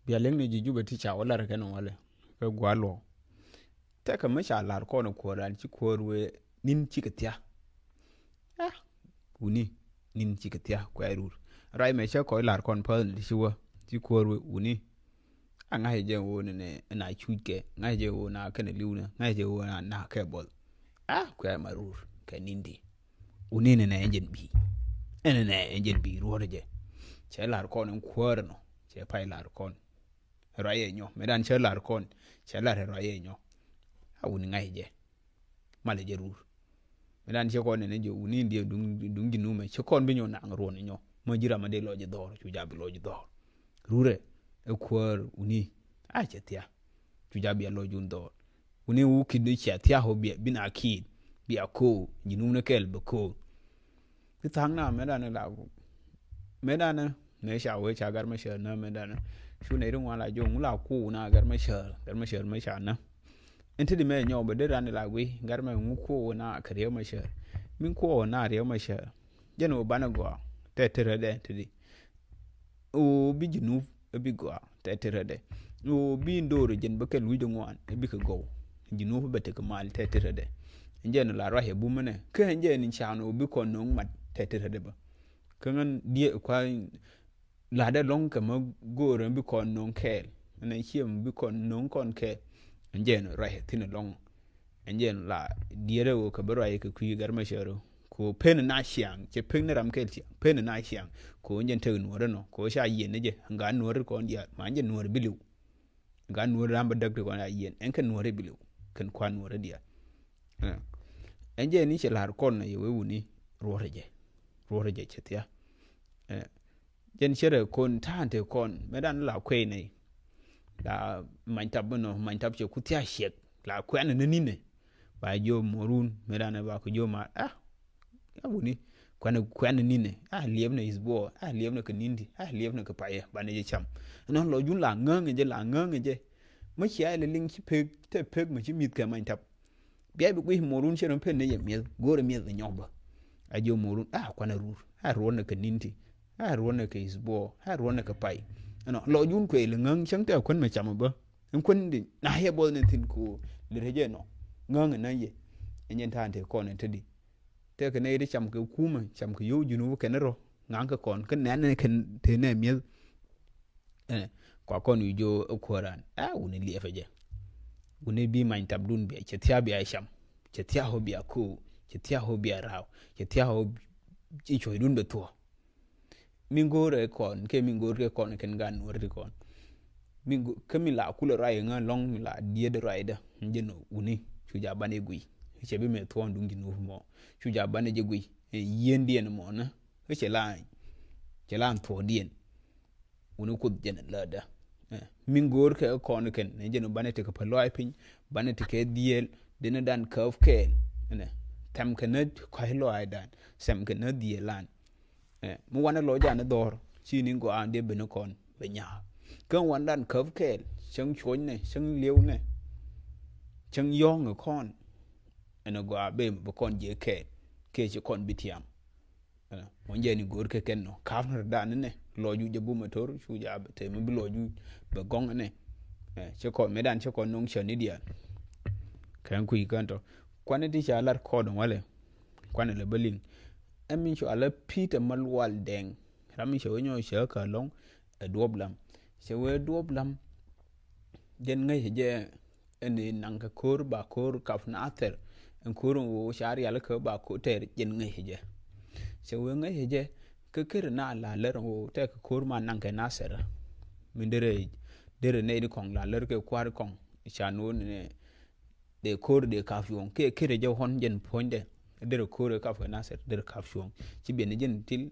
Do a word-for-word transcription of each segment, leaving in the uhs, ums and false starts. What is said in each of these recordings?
Bia liŋ ni ji̱ Jubɛ ti ca wä lar kɛn walɛ kɛ gua̱a̱r luɔ̱k. Tɛkɛ mi ca lar kɔn kuäär an ci kuäär wee ni̱n cikɛ thia̱k. Ah, wuni ni̱n cikɛ thia̱k kuɛ rur. Ruac mɛ cä kɔc lar kɔn päth ni ti ci wä ci kuäär wee wuni. A ŋa̱cɛ jɛ woo ni nɛ na cuc kɛ, ŋa̱cɛ jɛ woo na kɛn liw ni, ŋa̱cɛ jɛ woo na na kɛ bɔl. Ah, kuɛ ma rur kɛ ni̱n di. Wuni ni nɛ ɛn jɛn bi. Ɛn nɛ ɛn jɛn bi ruɔ̱t jɛ. Cɛ lar kɔn ɛn kuäär nɔ. Cɛ pay lar kɔn. Ruac yɛ nyɔ. Mɛ dan cɛ lar kɔn. Cɛ lar ruac yɛ nyɔ. A wuni ŋa̱cɛ jɛ. Malɛ jɛ rur. Mɛ dan cɛ kɔn nɛ jɛ wuni ndiɛ duŋ, duŋ ji̱ numɛ. Cɛ kɔn bi nyɔ naŋ ruɔn nyɔ. Mɛ ji̱ ram a dee lɔc jɛ dhɔr. Cu ja bi lɔc jɛ dhɔr. Rurɛ. Ɛ kuäär wuni. A cɛ thia. Cu ja bia lɔc jun dhɔr. Wuni wu kid ni cia thia hɔ bia, bi na kid. Bia ko. Ji̱ numɛ kɛl bɛ ko. Ti tha̱a̱ŋ na mɛ dan la. Mɛ dan mɛ ca wee ca gar mɛ cɛ na mɛ dan. Cu nɛ ri ŋuan la jɔ ŋu la ku na gar mɛ cɛ, gar mɛ cɛ mɛ ca na. Ɛn ti di mɛ nyɔk bɛ dee ran la gui gar mɛ ŋu ku na kɛ riɛw mɛ cɛ. Min ku na riɛw mɛ cɛ. Jɛn wä banɛ gɔaa tɛ ti rɛ dɛ ti di. Wä bi ji̱ nup ɛ bi gɔaa tɛ ti rɛ dɛ. Wä bi ndoor jɛn bä kɛ luc di ŋuan ɛ bi kɛ gɔw. Ji̱ nup bɛ tekɛ mal tɛ ti rɛ dɛ. Ɛn jɛn la ruac ɛ bumɛ nɛ kä ɛn jɛn in can wä bi kɔn no̱o̱ŋ mat tɛ ti rɛ dɛ bä. Kä ŋän diɛ kua la dɛ lɔŋ kɛ mä go̱o̱r ɛn bi kɔn no̱o̱ŋ kɛɛl. Ɛn ɛn ciɛ bi kɔn no̱o̱ŋ kɔn kɛɛl. Ɛn jɛn ruac ɛ thin ɛ lɔŋ. Ɛn jɛn la diɛrɛ wä kɛ bä ruac kɛ kui̱ gar mɛ cɛ rɔ. Ko pen na ciaŋ cɛ pen ni ram kɛl ciaŋ pen na ciaŋ. Ko ɛn jɛn tek nuɔrɛ nɔ ko ca yiɛn ni jɛ ŋa nuɔrɛ kɔn diaal ma jɛ nuɔrɛ biliw. Ŋa nuɔrɛ ram bä däk ti kɔn a yiɛn ɛn kɛ nuɔrɛ biliw kɛn kua nuɔrɛ diaal. Ɛn jɛn ni cɛ lar kɔn na yɛ wee wuni ruɔrɛ jɛ ruɔrɛ jɛ cɛ thia. Jɛn cɛ rɛ kɔn ta̱a̱n te kɔn mɛ dan la kuɛy nɛy. La many tap mi nɔ many tap cɛ ku thia ciɛk la kuɛn ni ninɛ. Ba jiɔ muɔrun mɛ dan ba ku jiɔ ma ah. A wuni kuɛn kuɛn ni ninɛ a liɛp ni is buɔ a liɛp ni kɛ nindi a liɛp ni kɛ payɛ ba ni jɛ cam. Nɔ lɔ jun la ŋäŋ jɛ la ŋäŋ jɛ. Mɛ cia ilɛ liŋ ci pek te pek mɛ ci mi̱th kɛ many tap. Bia bi guic morun cɛ rɔ pen ni yɛ miɛth go̱o̱rɛ miɛth bɛ nyɔk bä. A jiɔ morun a kuan a rur a ruɔn ni kɛ ninti a ruɔn ni kɛ isbuɔ a ruɔn ni kɛ pay. Ɛnɔ lɔ jun kuɛ ili ŋäŋ cäŋ tɛ kuän mɛ cam bä. Ɛn kuän di na yɛ buɔth ni thin ko li rɛ jɛ nɔ ŋäŋ na yɛ. Ɛn jɛn ta̱a̱n te kɔn ɛn te di. Tɛ kɛ nɛ yɛ di cam kɛ kumɛ cam kɛ yo̱w jun wä kɛn rɔ ŋa̱ŋ kɛ kɔn kɛ nɛn ni kɛn te nɛ miɛth. Kua kɔn wi̱i̱ jiö ɛ kuäran a wuni liɛpɛ jɛ. Wuni bi many tapdun bia cɛ thia bia cam cɛ thia hɔ bia ko̱o̱ cɛ thia hɔ bia raw cɛ thia hɔ ci cuɔ̱cdun bɛ thuɔ̱. Min go̱o̱r ɛ kɔn kɛ min go̱o̱r kɛ kɔn kɛn gan nuɔr ti kɔn. Min go̱o̱r kɛ min la kulɛ ruay ŋä lɔŋ min la diet ruay dä jɛ nɔ wuni cu ja banɛ gui. Cɛ bi mɛ thuɔ̱ɔ̱n duŋ ji̱ nuɔr mɔ cu ja banɛ jɛ gui. Yien diɛn mɔ nä cɛ la cɛ la thuɔ̱ɔ̱ diɛn. Wuni kuoth jɛn lätdä. Min go̱o̱r kɛ kɔn kɛn ni jɛn banɛ tekɛ pä lɔac piny banɛ tekɛ dhieel dini dan käp kɛɛl. Thɛm kɛ nä kɔc lɔac dan thɛm kɛ nä dhieel lan. Mi wanɛ lɔc jan dhɔr ci ni gɔaa dee ben kɔn bɛ nyaa. Kä wan dan käp kɛɛl cäŋ cuɔ̱cnɛ cäŋ liɛwnɛ cäŋ yɔ̱ŋ kɔn. Ɛn gɔaa ben bi kɔn jiɛ kɛɛl kɛ ci kɔn bi tiam. Mɔ jɛ ni go̱o̱r kɛ kɛn nɔ ka̱p ni rɛ dan nɛ lɔc wi̱c jɛ bumɛ tor cu ja te mi bi lɔc wi̱c bɛ gɔŋ nɛ. Cɛ kɔn mɛ dan cɛ kɔn no̱ŋ cä ni diaal. Kɛn kui̱ kɛn tɔ kuanɛ ti ca lat kɔɔdɛ walɛ. Kuanɛ lɛ bä liŋ ɛn min cua lɛ Peter Malual Dɛŋ. Ram mi cɛ wee nyɔ cɛ kä lɔŋ ɛ duɔp lam cɛ wee duɔp lam. Jɛn ŋäc jɛ ɛn naŋ kɛ ko̱r ba ko̱r kap na thɛr. Ɛn ko̱r ɛn ɣöö ca rial kä ba ko̱r tɛɛr jɛn ŋäc jɛ. Cɛ wee ŋäc jɛ kä ker na la lär ɛn ɣöö tɛk ko̱r ma naŋ kɛ na thɛr. Min derɛ derɛ nɛy ni kɔŋ la lär kɛ kua̱r kɔŋ ca no̱o̱n nɛ. Dee ko̱r dee kap cuɔ̱ɔ̱ŋ kɛ ker jɛ ɣɔn jɛn puɔ̱nydɛ. Derɛ ko̱r kap kɛ na thɛr derɛ kap cuɔ̱ɔ̱ŋ ci biɛn jɛn til.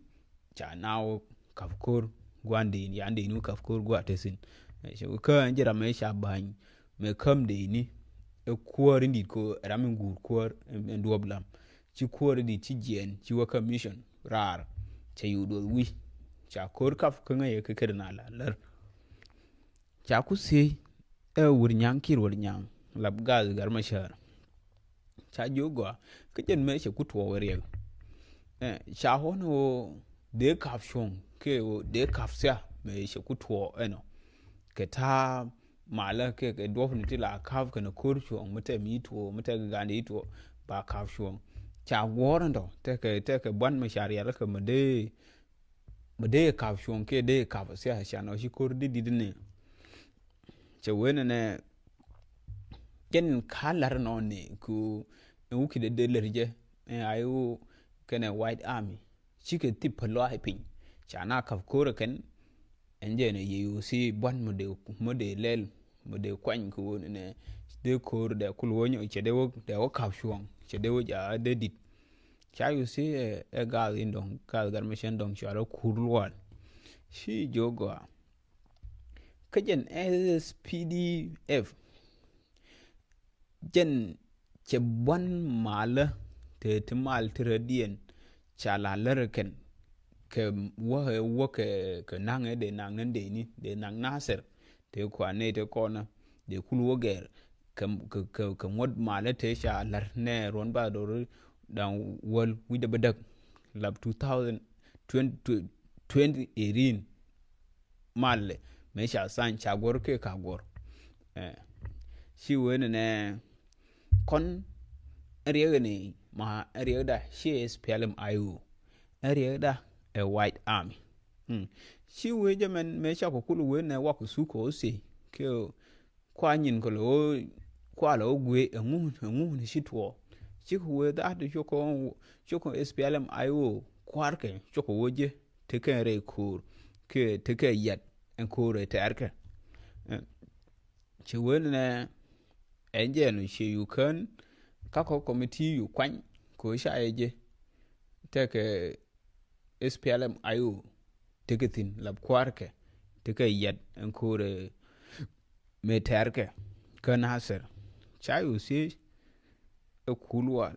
Ca naaw kap ko̱r gua̱n dee yan dee ni kap ko̱r gua̱ te thin. Kä ɛn jɛ ram ɛ ca ba̱ny mɛ käm dee ni. Ɛ kuäär in dit ko ram in guur kuäär in duɔp lam ci kuäär in dit ci jiɛɛn ci wä kä mission raar. Ca yu duɔth wi̱c ca ko̱r kap kä ŋäc ɛ kä ker na la lär. Ca ku thiec ɛ wur nyaŋ kir wur nyaŋ lap gath gar ma cäär. Ca jiök gɔaa kä jɛn mëë cɛ ku tuɔɔk ɛ riɛk. Ca ɣɔn ɣöö dee kap cuɔ̱ŋ kiɛ ɣöö dee kap thia mëë cɛ ku tuɔɔk ɛnɔ. kɛ ta̱a̱ malä kɛ kɛ duɔ̱pni ti la ka̱p kɛnɛ ko̱r cuɔ̱ɔ̱ŋ mi tɛ mi tuɔɔk mi tɛ kɛ ga̱a̱n di tuɔɔk ba ka̱p cuɔ̱ɔ̱ŋ. Ca guɔ̱ɔ̱r ɛn tɔ tekɛ tekɛ buan mi ca rial kɛ mi dee mi dee ka̱p cuɔ̱ɔ̱ŋ kiɛ dee ka̱p sia ca nɔ ci ko̱r di dit ni. Cɛ wen ɛnɛ jɛn ka lar nɔ ni ku ɛn wukidɛ dee lär jɛ ɛn a iwu kɛnɛ White Army. Cikɛ thip pä lɔaac piny ca na ka̱p ko̱r ɛ kɛn. Ɛn jɛ nɛ yɛ yo̱o̱ si buan mɔ dee mɔ dee lɛl mɔ dee kuany kɛ wä nɛ dee ko̱r dɛ kul wä nyɔ cɛ dee wä dee wä ka̱p cuɔ̱ɔ̱ŋ cɛ dee wä ja dee dit. Ca yo̱o̱ si ɛ ɛ gath in dɔ̱ŋ gath gat mɛ cɛn dɔ̱ŋ cuarɛ kur lual. Ci jiök gɔaa kä jɛn S P D F. Jɛn cɛ buan malä te ti mal ti rɛ diɛn ca la lär kɛn kɛ wä wä kɛ kɛ naŋ ɛ dee naŋ nän dee ni dee naŋ Nasir te kua ney te kɔnä dee kul wä gɛr kɛ kɛ kɛ ŋuɔ̱t malä te ca lär nɛ ruɔn ba dor daŋ wäl wi̱cdɛ bä däk lap two thousand twenty twenty eighteen. Malɛ mëë ca thany ca guɔ̱r kɛ ka guɔ̱r. Ci wen nɛ kɔn riɛk ni ma riɛkda ci S P L M I O riɛkda ɛ White Army. Ci wen jɛ mɛn mëë ca kɛ kul wen nɛ wak thuk kɛ wä thie kɛ kua nyin kɛ lɛ wä kua lɛ wä guee ɛŋu ɛŋu ni ci tuɔɔ. Cikɛ wee dhaat cukɛ cukɛ S P L M I O kua̱rkɛ cukɛ wä jɛ tekɛ rɛy ko̱o̱r kɛ tekɛ yat ɛn ko̱o̱r ɛ tɛɛrkɛ. Ci wen nɛ ɛn jɛ ɛn ci yu kään kakɔ kɔmiti yu kuany kɛ wä ca yɛ jɛ tekɛ S P L M I O tekɛ thi̱n lap kua̱rkɛ tekɛ yat ɛn ko̱o̱r ɛ mëë tɛɛrkɛ kä Nasir. Ca yu thiec ɛ kul wal.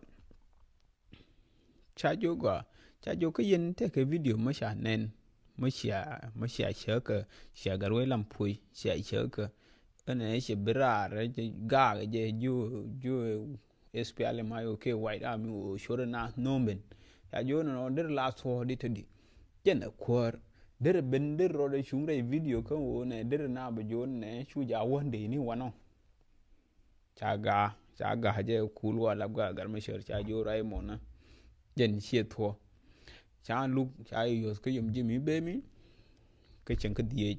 Ca jiök gɔaa ca jiök kä yɛn tekɛ video mä ca nɛn mä cia mä cia cäkä cia gat wec lam puɔ̱c cia cäkä. Ɛn ɛ cɛ bi raar ɛ cɛ gaak ɛ jɛ jiö jiö S P L M I O kɛ White Army wä cuɔrɛ na nomen. Ca jiök nɔ derɛ la thuɔɔk di te di jɛn ɛ kuäär derɛ ben derɛ rɔɔdɛ cuŋ rɛy video kä wä nɛ derɛ na bɛ jiök nɛ cu ja wändɛ ni wanɔ. Ca gaa ca gaa jɛ kul wa lap gaa gar mi cär ca jiök ray mɔnä. Jɛn ciɛ thuɔɔk ca luk ca yuɔth kä yom ji̱ mi bemi. Kä cieŋ kä dhieec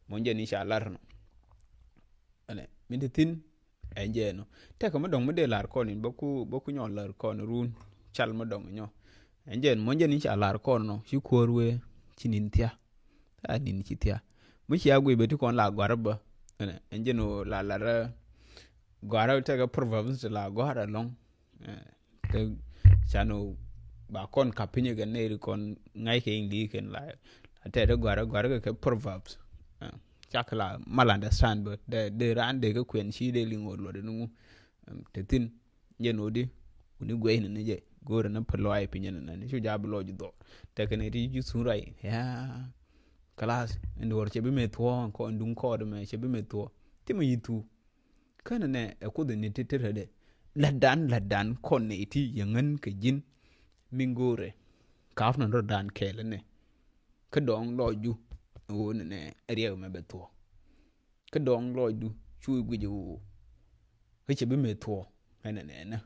mɔ jɛn i̱ ca lar nɔ. Ɛnɛ mi ti thi̱n ɛn jɛ nɔ tekɛ mi dɔ̱ŋ mi dee lar kɔn in bä ku bä ku nyɔ lar kɔn run cal mi dɔ̱ŋ nyɔ. Ɛn jɛ mɔ jɛn i̱ ca lar kɔn nɔ ci kuäär wee ci nin thia. A nin ci thia mi ci a guic bɛ ti kɔn la gɔ̱a̱r bä. Ɛn jɛ nɔ la lar gɔ̱a̱r tekɛ proverbs la gɔ̱a̱r alɔŋ. Kä can ba kɔn kap pinyɛ kɛ nɛy ri kɔn ŋa̱c kɛ English kɛn la tɛt ɛ gɔ̱a̱r gɔ̱a̱r kɛ kɛ proverbs. Cak la mal understand bä dee raan dee kɛ kuɛn ci dee liŋ ɣöö luɔt ni ŋu. Te thin jɛ nodi wuni guɛy ni ni jɛ go̱o̱rɛ ni pɛ lɔac pinyɛ ni ni cu ja bi lɔc dhɔr. Tekɛ ni ti ju thun ray ya kalas in duɔr cɛ bi mɛ thuɔ̱ɔ̱ŋ kɔn duŋ kɔɔt mɛ cɛ bi mɛ thuɔ̱ɔ̱ŋ ti mɛ yi thu. Känɛ nɛ ɛ kuoth ni ti ti rädɛ. Lätdan lätdan kɔn ni ti yɛ ŋän kɛ ji̱n. Min go̱o̱rɛ ka̱a̱pnɛ rɔ̱dan kɛɛl nɛ. Kä dɔ̱ŋ lɔcdu ɣöö nɛ nɛ riɛk mɛ bɛ thuɔ̱ɔ̱. Kä dɔ̱ŋ lɔcdu cu i̱ guic ɣöö kä cɛ bi mɛ thuɔ̱ɔ̱. Ɛnɛ nɛ nɛ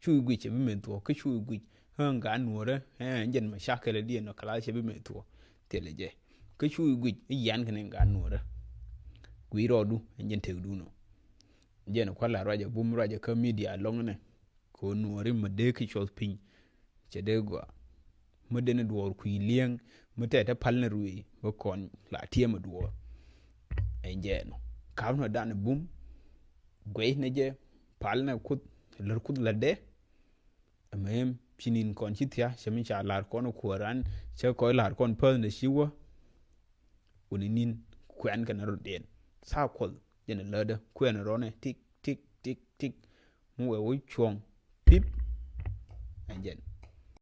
cu i̱ guic cɛ bi mɛ thuɔ̱ɔ̱ kä cu i̱ guic ɣän gaa nuɔ̱ɔ̱rä. Ɛn jɛn mɛ cakɛlɛ diɛn nɔ kɛ la cɛ bi mɛ thuɔ̱ɔ̱. Thilɛ jɛ kä cu i̱ guic i̱ yian kɛ ni gaa nuɔ̱ɔ̱rä. Guic rɔɔdu ɛn jɛn tekdu nɔ. Jɛn kua̱r la ruacɛ bum ruacɛ kä media lɔŋnɛ. Kɛ ɣöö nuɔɔri mi dee ki cuɔth piny cɛ dee gɔaa. Mi dee ni duɔɔr kui̱ li̱eŋ mi tɛt te pal ni ruëëc mi kɔn la tiɛɛm a duɔɔr. Ɛn jɛ ɛnɔ ka̱pnɛ dan bum guɛcnɛ jɛ palnɛ kuth lär kuth lätdɛ. Ɛmɛ ci nin kɔn ci thia̱ cɛ mi ca la̱r kɔn kuäär an cɛ kɔc la̱r kɔn päth ni ci wä. Wuni nin kuɛn kɛn rɔ̱diɛn thaak kuɔth jɛn lätdä kuɛn rɔnɛ tik tik tik tik. Mi wɛ wä cuɔ̱ŋ pip. Ɛn jɛn